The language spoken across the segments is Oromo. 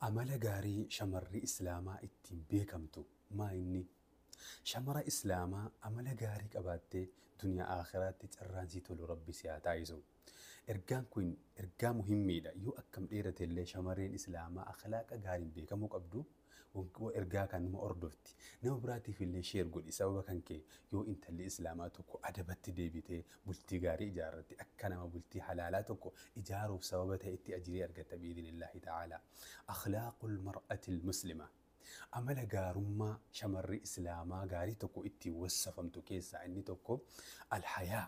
Amala gaarii shamarri Islaamaa ittiin beekamtu maa inni? Shamara Islaamaa amala gaarii qabaattee duniyaa aakhiraatti carraan sii tolu Rabbi si haa taasisu. Ergaan kun ergaa muhimmiidha. Yoo akkam dheerate illee shamarreen Islaamaa akhlaaqa gaariin beekamuu qabdu ergaa kan nama hordofti. Nama biraatiif illee share godhi, sababa kan kee yoo intalli Islaamaa tokko adabatti deebitee bultii gaarii ijaarratti akka nama bultii halaalaa tokko ijaaruuf sababa ta'e itti ajirii argatta biidhinillahi ta'ala. Akhlaaqul mar'atil muslima. Amala gaarummaa shamarri Islaamaa gaarii tokko ittiin wassafamtu keessaa inni tokko alhayaa.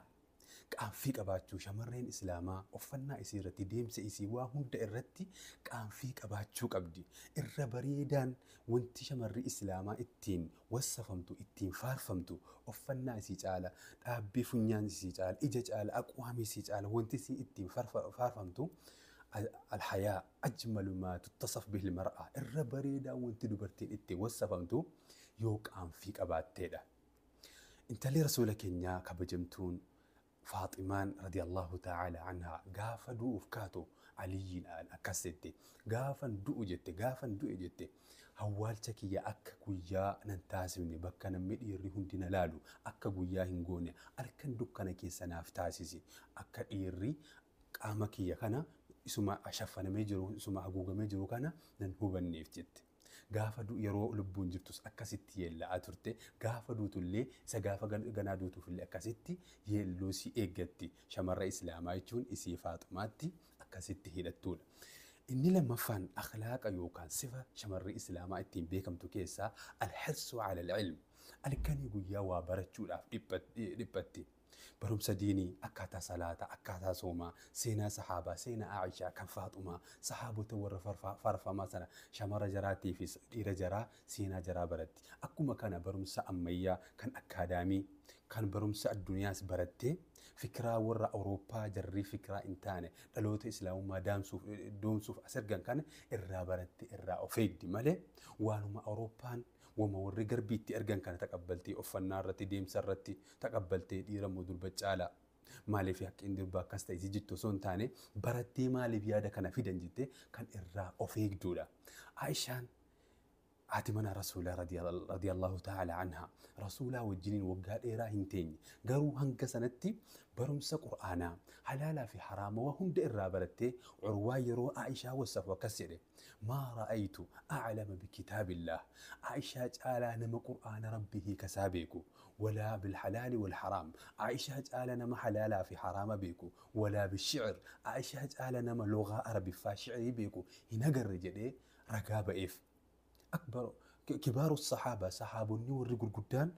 Qaanfii qabaachuu. Shamarreen Islaamaa uffannaa isii irratti, deemsa isii waa hunda irratti qaanfii qabaachuu qabdi. Irra bareedaan wanti shamarri Islaamaa ittiin wassafamtu, ittiin faarfamtu uffannaa isii caala, dhaabbii funyaan isii caala, ija caala, aqwaamii isii caala wanti isii ittiin faarfamtu alhayaa ajmalu maa tuttasaf bihi almar'a. Irra bareedaan wanti dubartiin ittiin wassafamtu yoo qaanfii qabaatteedha. Intalli rasuula keenyaa kabajamtuun Faaximaan radiyallahu ta'ala anhaa gaafa du'uuf kaatu Aliyyiin akkas jette, gaafan du'u jette, gaafan du'e jette, hawwaalcha kiyya akka guyyaa nan taasifne, bakka namni dhiirri hundi na laalu akka guyyaa hin goone halkan dukkana keessa naaf taasisi, akka dhiirri qaama kiyya kana isuma shaffanamee jiru, isuma haguugamee jiru kana nan hubanneef jette. Gaafa yeroo lubbuun jirtus akkasitti yeella'aa turte, gaafa duutullee isa gaafa ganaa duutuufillee akkasitti yeelluu si eeggatti. Shamarra Islaamaa jechuun isii Faaxumaatti akkasitti hidhattuudha. Inni lammaffaan akhlaaqa yookaan sifa shamarri Islaamaa ittiin beekamtu keessaa alhirsu ala al-ilm. Halkanii guyyaa waa barachuudhaaf dhiphatti. Barumsa diinii, akkaataa salaataa, akkaataa soomaa, seenaa sahaabaa, seenaa Aishaa kan Faaxumaa, sahaabota warra faarfamaa sana shamara jaraatii fi dhiira jaraa seenaa jaraa baratti. Akkuma kana barumsa ammayyaa kan akkaadaamii, kan barumsa addunyaas barattee fikiraa warra Awurooppaa jarrii fikiraa hin taane dhaloota Islaamummaa doomsuuf as ergan kana irraa barattee irraa of eegdi malee waanuma Awurooppaan wama warri garbii itti ergan kana taqabbaltee uffannaa irratti, deemsa irratti taqabbaltee dhiira immoo durba caalaa maaliif haqqiin durbaa akkas ta'e si jettu osoo hin taane barattee maaliif yaada kana fidan jettee kan irraa of eegduudha. Aishaan haati mana Rasuulaa radiyallahu ta'ala anha Rasuulaa wajjiniin waggaa dheeraa hin teenye, garuu hanga sanatti barumsa Qur'aanaa halaalaa fi haraama waa hunda irraa barattee Urwaa yeroo Aishaa wasafu akkas jedhe, maa ra'aytu a'lama bikitaabillah, Aishaa caalaa nama Qur'aana Rabbii hiikasaa beeku, walaa bilhalaali wal haraam, Aishaa caalaa nama halaalaa fi haraama beeku, walaa bishicir, Aishaa caalaa nama lugaa Arabiffaa shi'irii beeku hin agarre jedhee ragaa ba'eef. Akbar kibaaru sahaabaa, sahaabonni warri gurguddaan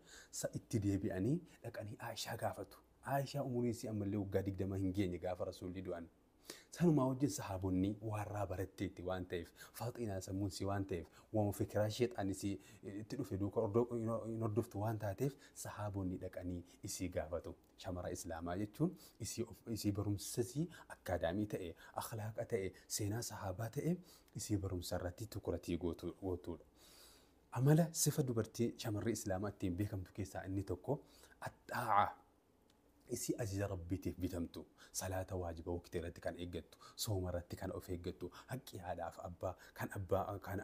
itti deebi'anii dhaqanii Aishaa gaafatu. Aishaa umuriin isii ammallee waggaa 20 hin geenye gaafa Rasuulli du'an. Sanumaa wajjin sahaabonni warraa baratteetti waan ta'eef, faaxinaa sammuun si waan ta'eef, waan fikiraa sheexaan isii itti dhufe duuka hin hordoftu waan taateef sahaabonni dhaqanii isii gaafatu. Shamara Islaamaa jechuun isii barumsa isii akkaadaamii ta'e, akhlaaqa ta'e, seenaa sahaabaa ta'e isii barumsa irratti tukuratii gootuudha. Amala sifa dubartii shamarri Islaamaa ittiin beekamtu keessaa inni tokko axxaa'a. Isii ajaja Rabbiitiif bitamtu, salaata waajiba waqtii irratti kan eeggattu, sooma irratti kan of eeggattu, haqqi haadhaaf abbaa kan abbaa kan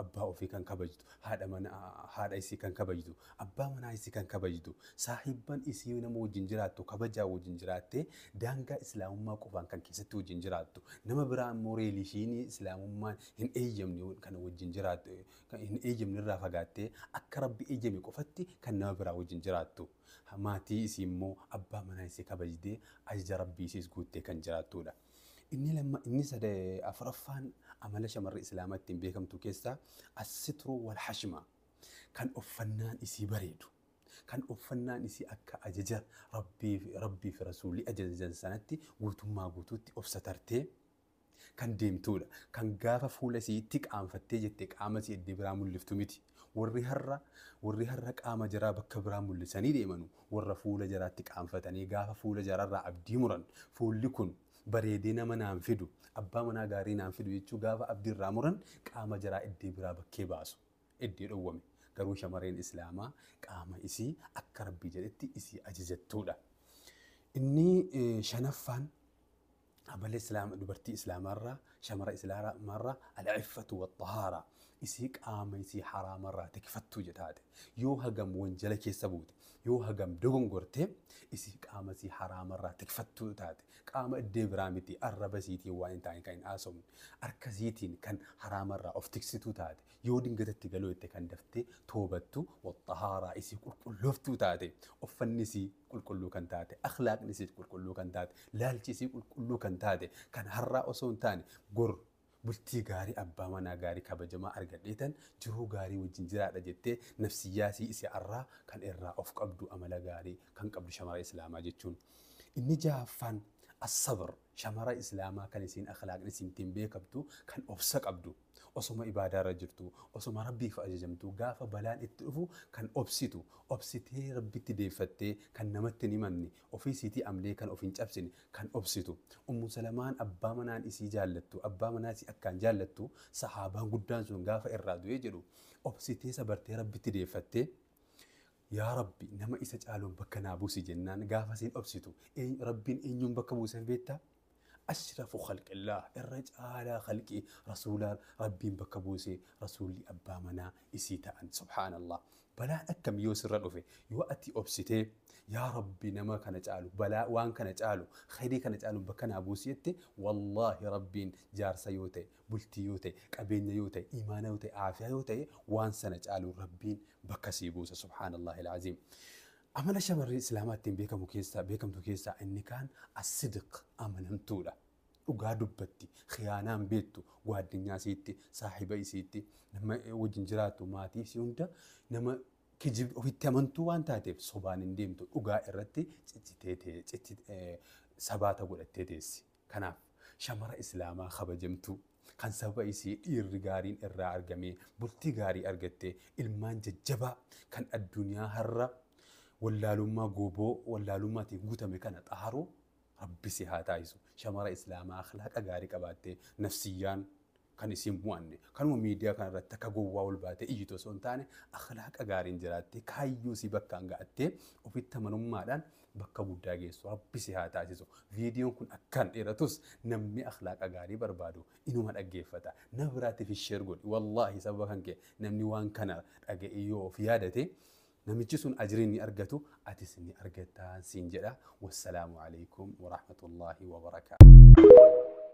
abbaa ofii kan kabajtu, haadha mana haadha isii kan kabajtu, abbaa manaa isii kan kabajtu, saahibban isii nama wajjin jiraattu kabajaa wajjin jiraattee daangaa Islaamummaa qofaan kan keessatti wajjin jiraattu, nama biraa immoo reelishiinii Islaamummaan hin eeyyamne kana wajjin jiraattu, kan hin eeyyamne irraa fagaattee akka Rabbi eeyyame qofatti kan nama biraa wajjin jiraattu. Maatii isii immoo abbaa manaa isii kabajdee ajaja Rabbii isiis guuttee kan jiraattuudha. Inni lamma inni afuraffaan amala shamarri Islaamaa ittiin beekamtu keessaa as-sitru wal hashma, kan uffannaan isii bareedu, kan uffannaan isii akka ajaja Rabbii fi Rasuulli ajajan sanatti guutummaa guutuutti of satartee kan deemtuudha. Kan gaafa fuula isiitti qaanfattee jette qaama isii iddoo biraa mul'iftu miti. Warri har'a qaama jaraa bakka biraa mul'isanii deemanu warra fuula jaraatti qaanfatanii gaafa fuula jaraarraa abdii muran, fuulli kun bareedee nama naan fidu, abbaa manaa gaarii naan fidu jechuu gaafa abdii irraa muran qaama jaraa iddoo biraa bakkee baasu, iddoo dhowwame. Garuu shamarreen Islaamaa qaama isii akka Rabbii jedhetti isii ajajattuudha. Inni shanaffaan amala Islaama dubartii Islaamaarraa Shamara islaamarraa al-iffatu wa-xahaara. Isii qaama isii haraamarraa tikfattuu jetaate. Yoo hagam wanjala keessa buute, yoo hagam dogongortee isii qaama isii haraamarraa tikfattuu taate. Qaama iddee biraa miti, arraba isiitiin waan hin taane kan hin haasofne, harka isiitiin kan haraamarraa of tiksituu taate, yoo dingatatti galoo itti kan daftee toobattu, waxxahaaraa isii qulqullooftuu taate, uffanni isii qulqulluu kan taate, akhlaaqni isii qulqulluu kan taate, laalchi isii qulqulluu kan taate, kan har'aa osoo hin taane gor bultii gaarii abbaa manaa gaarii kabajamaa argadheetan jiruu gaarii wajjin jiraadha jettee nafsiyyaasii isii har'aa kan irraa of qabdu, amala gaarii kan qabdu shamara islaamaa jechuun. Inni jahaffaan as-sabr, shamara islaamaa kan isiin akhlaaqni isiin ittiin beekamtu kan obsa qabdu, osoma ibaadaarra jirtu, osoma rabbiif ajajamtu gaafa balaan itti dhufu kan obsitu, obsitee rabbitti deeffattee kan namatti hin himanne, ofii isiitii amlee kan of hin cabsine kan obsitu. Ummu Salamaan abbaa manaan isii jaallattu, abbaa manaa isii akkaan jaallattu, sahaabaan guddaan sun gaafa irraa du'ee jedhu obsitee sabartee rabbitti deeffattee yaa Rabbi nama isa caaluun bakka naa buusi jennaan gaafa isiin obsitu Rabbiin eenyuun bakka buuseef beektaa? Ashrafu khalqillah, irra caalaa khalqii rasuulaa Rabbiin bakka buusee rasuulli abbaa manaa isii ta'an. Subhaanallah. Balaan akkam yoo sirra dhufe yoo ati obsitee yaa Rabbi nama kana caalu, balaa waan kana caalu, khayrii kana caalu bakka naa buusi jette, wallaahi Rabbiin jaarsa yoo ta'e, bultii yoo ta'e, qabeenya yoo ta'e, imaana yoo ta'e, aafiyaa yoo ta'e, waan sana caalu Rabbiin bakka sii buusa. Subhaanallahi alazim. Amala shamarri islaamaa ittiin beekamu keessaa beekamtu keessaa inni kaan as-sidq, amanamtuudha. Dhugaa dubbatti, khiyaanaan beektu, gwaddinyaa isiitti, saahiba isiitti, nama wajjin jiraattu, maatii isii hunda nama kijib ofitti amantuu waan taateef sobaan hin deemtu, dhugaa irratti ciccitee sabaata godhattee teessi. Kanaaf shamara islaamaa kabajamtuu kan sababa isii dhiirri gaariin irraa argamee bultii gaarii argattee ilmaan jajjabaa kan addunyaa har'a wallaalummaa gooboo wallaalummaatiin guutame kana xaharuu Rabbi si haa taasisu. Shamara islaamaa akhlaaqa gaarii qabaattee nafsiyyaan kan isiin mo'anne, kanuma miidiyaa kanarratti akka gowwaa ol baatee iyyitu osoo hin taane akhlaaqa gaariin jiraattee kaayyoo si bakkaan ga'attee ofitti amanummaadhaan bakka guddaa geessu Rabbi si haa taasisu. Viidiyoon kun akkaan dheeratus namni akhlaaqa gaarii barbaadu inuma dhaggeeffata. Nama biraatiif share godhi. Wallaahi sababa kan kee namni waan kana dhaga'ee yoo of yaadate namichi sun ajrii ni argatu, atis ni argattaa siin jedha. Wassalaamu alaikum warahmatullaahi wabarakaatu.